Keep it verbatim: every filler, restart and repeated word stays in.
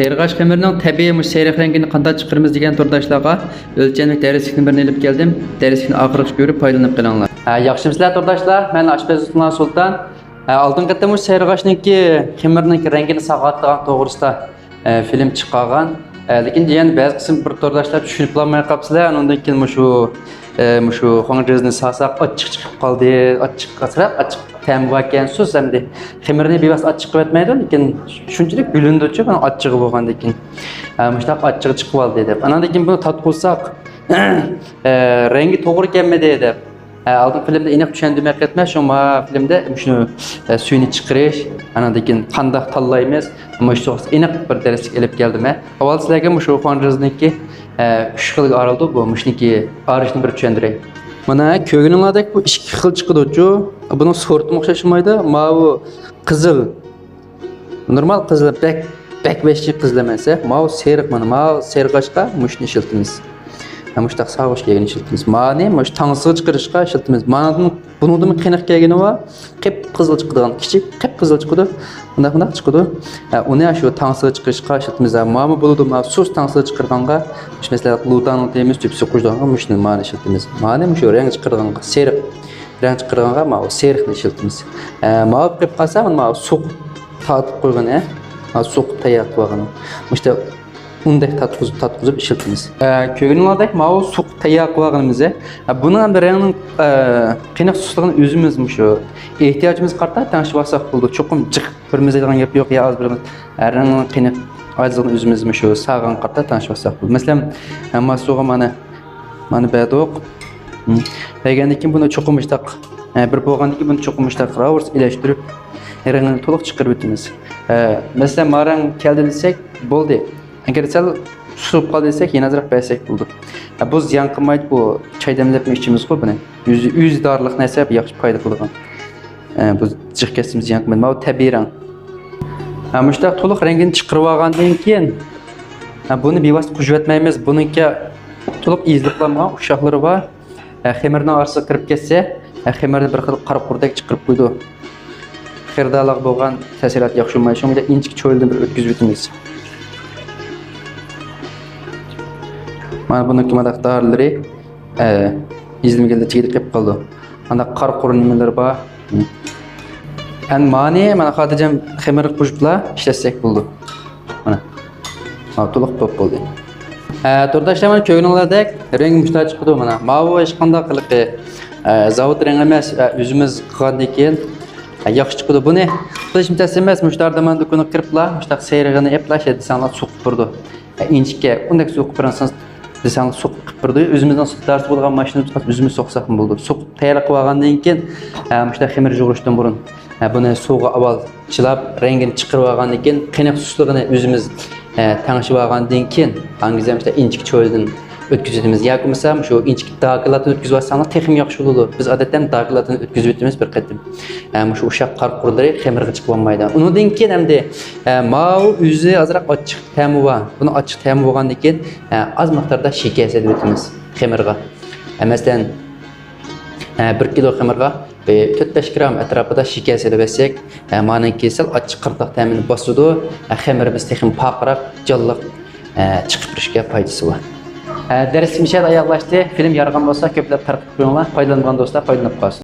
سېرىغاچ خېمىرنىڭ تەبىئىي مۇشۇ سېرىق رەڭگىنى قانداق چىقىرىمىز دېگەن تورداشلارغا ئۆلچەملىك دەرسلىكنىڭ بىرىنى ئېلىپ كەلدىم. دەرسلىكنى ئاخىرغىچە كۆرۈپ پايدىلىنىپ قېلىڭلار. ھە، ياخشىمۇسىلەر تورداشلار؟ مەن ئاشپەز ئۇستىلار سۇلتان. ھە، ئالدىنقى قېتىم مۇشۇ سېرىغاچنىڭكى خېمىرنىڭكى رەڭگىنى ساغايتىدىغان توغرىسىدا، ھە، فىلىم چىقارغان. ھە، لېكىن يەنە بەزى قىسىم بىر تورداشلار چۈشىنىپلانماي قاپسىلەر. ئۇنىڭدىن كېيىن مۇشۇ، ھە، مۇشۇ خۇاڭجېزنى ساساق ئاچچىق چىقىپ قالدى. ئاچچىق، ئازراق ئاچچىق تەمى باركەن، سۇس ئەمدى. خېمىرنى بىۋاسىتە ئاچچىق قىلىۋەتمەيدۇ، لېكىن شۇنچىلىك بىلىنىدۇچۇ بۇنىڭ ئاچچىقى بولغاندىن كېيىن. ھە، مۇشۇنداق ئاچچىقى چىقىۋالدى دەپ. ئاناندىن كېيىن بۇنى تاتقۇزساق، ھە، رەڭگى توغرا كەلمىدى دەپ. ھە، ئالدىنقى فىلىمدا ئېنىق چۈشەندۈرمەي قېتىمەن، شۇڭا ما فىلىمدە مۇشۇ، ھە، سۈيىنى چىقىرىش، ئاناندىن كېيىن قانداق تاللايمىز، مۇشۇ توغرىسىدا ئېنىق بىر دەرسلىك ئېلىپ كەلدىم. ھە، ئاۋۋال سىلەرگە مۇشۇ خۇاڭجېزنىڭكى، ھە، ئۈچ خىلگە ئايرىلىدۇ، بۇ مۇشۇنىڭكى ئايرىشىنى بىر چۈشەندۈرەي. مانا، كۆرگىنىڭلاردەك بۇ ئىككى خىل چىقىدۇچۇ. بۇنىڭ سورتىمۇ ئوخشاشمايدۇ. ماۋۇ قىزىل. نورمال قىزىل، بەك، بەك ۋەھشىي قىزىل ئەمەس، ھە. ماۋۇ سېرىق، مانا، ماۋۇ سېرىغاچقا مۇشۇنى ئىشلىتىمىز. ھە، مۇشۇنداق ساغۇش كەلگىنى ئىشلىتىمىز. مانى مۇشۇ تاڭسىغا چىقىرىشقا ئىشلىتىمىز. مانىدىن، بۇنىڭدىنمۇ قېنىق كەلگىنى بار. قىپقىزىل چىقىدىغان، كىچىك قىپقىزىل چىقىدۇ. بۇنداق، بۇنداق چىقىدۇ. ھە، ئۇنى شۇ تاڭسىغا چىقىرىشقا ئىشلىتىمىز. ھە، ماما بولىدۇ، ما سۇس تاڭسىغا چىقىرغانغا، مۇشۇ مەسىلەن، لۇتانىڭ تېمىسى تۈپسى قوشىدىغانغا مۇشۇنى مانى ئىشلىتىمىز. مانى مۇشۇ رەڭ چىقىرىدىغانغا سېرىق. رەڭ چىقىرىدىغانغا ماۋۇ سېرىقنى ئىشلىتىمىز. ھە، ماۋۇ قېلىپ قالسا، مانا ماۋۇ سوقۇپ تارتىپ قويغىنى، ھە. ماۋۇ سوقۇپ تەييار قىلىپ ئالغىنى. مۇشۇ ئۇندەك تارتقۇزۇپ، تارتقۇزۇپ ئىشلىتىمىز. ئە، كۆرگىنىڭلاردەك ماۋۇ سوقۇپ تەييار قىلىۋالغىنىمىز. ئە، بۇنىڭ ئەمدى رەڭنىڭ، ئە، قېنىق سۇسلۇقىنى ئۆزىمىز مۇشۇ ئېھتىياجىمىزغا قارىتا تەڭشىۋالساق بولىدۇ. چوقۇم جىق بىرىمىز دەيدىغان گەپ يوق، يا ئاز بىرىمىز. ئە، رەڭنىڭ قېنىق ئاجىزلىقىنى ئۆزىمىز مۇشۇ ساغىغان قارىتا تەڭشىۋالساق بولىدۇ. مەسىلەن، ئە، ما سۇغا مانا، مانا بەردۇق. ھىم. بەرگەندىن كېيىن بۇنى چوقۇم مۇشتاق، ئە، بىر بولغاندىن كېيىن بۇنى چوقۇم مۇشتاق راۋۇرس ئىلەشتۈرۈپ، رەڭگىنى تولۇق چىقىرىۋېتىمىز. ئە، مەسىلەن، ما رەڭ كەلدى دېسەك، بولدى. ئەگەر سەل سۇسۇپ قالدى دېسەك، يەنە ئازراق بەرسەك بولىدۇ. ھە، بۇ زىيان قىلمايدۇ، بۇ چاي دەملەپمۇ ئىچىمىزغۇ بۇنى. ئۆزى، ئۆزى دارىلىق نەرسە، ياخشى پايدا قىلىدىغان. ھە، بۇ جىق كەتسىمۇ زىيان قىلمايدۇ. ماۋۇ تەبىئىي رەڭ. ھە، مۇشۇنداق تولۇق رەڭگىنى چىقىرىۋالغاندىن كېيىن، ھە، بۇنى بىۋاسىتە قوشۇۋەتمەيمىز. بۇنىڭكى تولۇق ئېزىلىپلانغان ئۇششاقلىرى بار. ھە، خېمىرنىڭ ئارىسىغا كىرىپ كەتسە، ھە، خېمىرنى بىر خىل قارا قۇردەك چىقىرىپ قويىدۇ. خېرىدارلارغا بولغان تەسىرات ياخشى بولمايدۇ. شۇنىڭ بىلەن ئىنچىكە چويلىدىن بىر ئۆتكۈزۈۋېتىمىز. مانا بۇنىڭكى مانداق دارىلىرى، ئە، ئېزىلمىگەندە تېگىدە قېلىپ قالىدۇ. مانداق قارا قۇرۇ نېمىلىرى بار. ئەمدى مانى مانا خاتىرجەم خېمىرغا قوشۇپلا ئىشلەتسەك بولىدۇ. مانا. مانا تولۇق توپ بولدى. ئە، تورداشلار، مانا كۆرگىنىڭلاردەك رەڭگى مۇشۇنداق چىقىدۇ مانا. ماۋۇ ھېچقانداق ھېلىقى، ئە، زاۋۇت رەڭ ئەمەس، ئە، ئۆزىمىز قىلغاندىن كېيىن، ئە، ياخشى چىقىدۇ. بۇنى قىلىشمۇ تەس ئەمەس، مۇشۇ دارىمان دۇكىنىغا كىرىپلا، مۇشۇنداق سېرىغىنى ئېلىپلا، شۇ دېسەڭلار سوقۇپ بېرىدۇ. ئە، ئىنچىكە، ئۇنداق سوقۇپ بېرىڭ دېسەڭلار سوقۇپ قىلىپ بېرىدۇ. ئۆزىمىزنىڭ سۇپتارىسى بولغان ماشىنىمىز، ئۆزىمىز سوقساقمۇ بولىدۇ. سوقۇپ تەييار قىلىپ ئالغاندىن كېيىن، ئە، مۇشۇنداق خېمىر يۇغۇرۇشتىن بۇرۇن، ئە، بۇنى سۇغا ئاۋۋال چىلاپ، رەڭگىنى چىقىرىۋالغاندىن كېيىن، قېنىق سۇسلۇقىنى ئۆزىمىز، ئە، تەڭشىۋالغاندىن كېيىن، ئاڭگىزەم ئىشتە ئىنچىكە چويلىدىن ئۆتكۈزۈۋېتىمىز. ياكى بولمىسا مۇشۇ ئىنچىكە داكىلاردىن ئۆتكۈزۈۋالساڭلار تېخىمۇ ياخشى بولىدۇ. بىز ئادەتتە داكىلاردىن ئۆتكۈزۈۋېتىمىز بىر قېتىم. ئە، مۇشۇ ئۇششاق قارا قۇرلىرى خېمىرغا چىقىۋالمايدۇ. ئۇنىڭدىن كېيىن ئەمدى، ئە، ماۋۇ ئۆزى ئازراق ئاچچىق تەمى بار. بۇنىڭ ئاچچىق تەمى بولغاندىن كېيىن، ئە، ئاز مىقداردا شېكەر سېلىۋېتىمىز خېمىرغا. ئە، مەسىلەن، ئە، بىر كىلو خېمىرغا بىر تۆت بەش گرام ئەتراپىدا شېكەر سېلىۋەتسەك، ئە، مانىڭكى سەل ئاچچىق قىرتاق تەمىنى باسىدۇ. ئە، خېمىرىمىز تېخىمۇ پارقىراق، جانلىق، ئە، چىقىپ بېرىشكە پايدىسى بار. ئە، دەرسلىك مۇشۇ يەردە ئاياغلاشتى. فىلىم يارىغان بولسا، كۆپلەپ تارقىتىپ قويۇڭلار. پايدىلانمىغان دوستلار پايدىلىنىپ قالسۇن.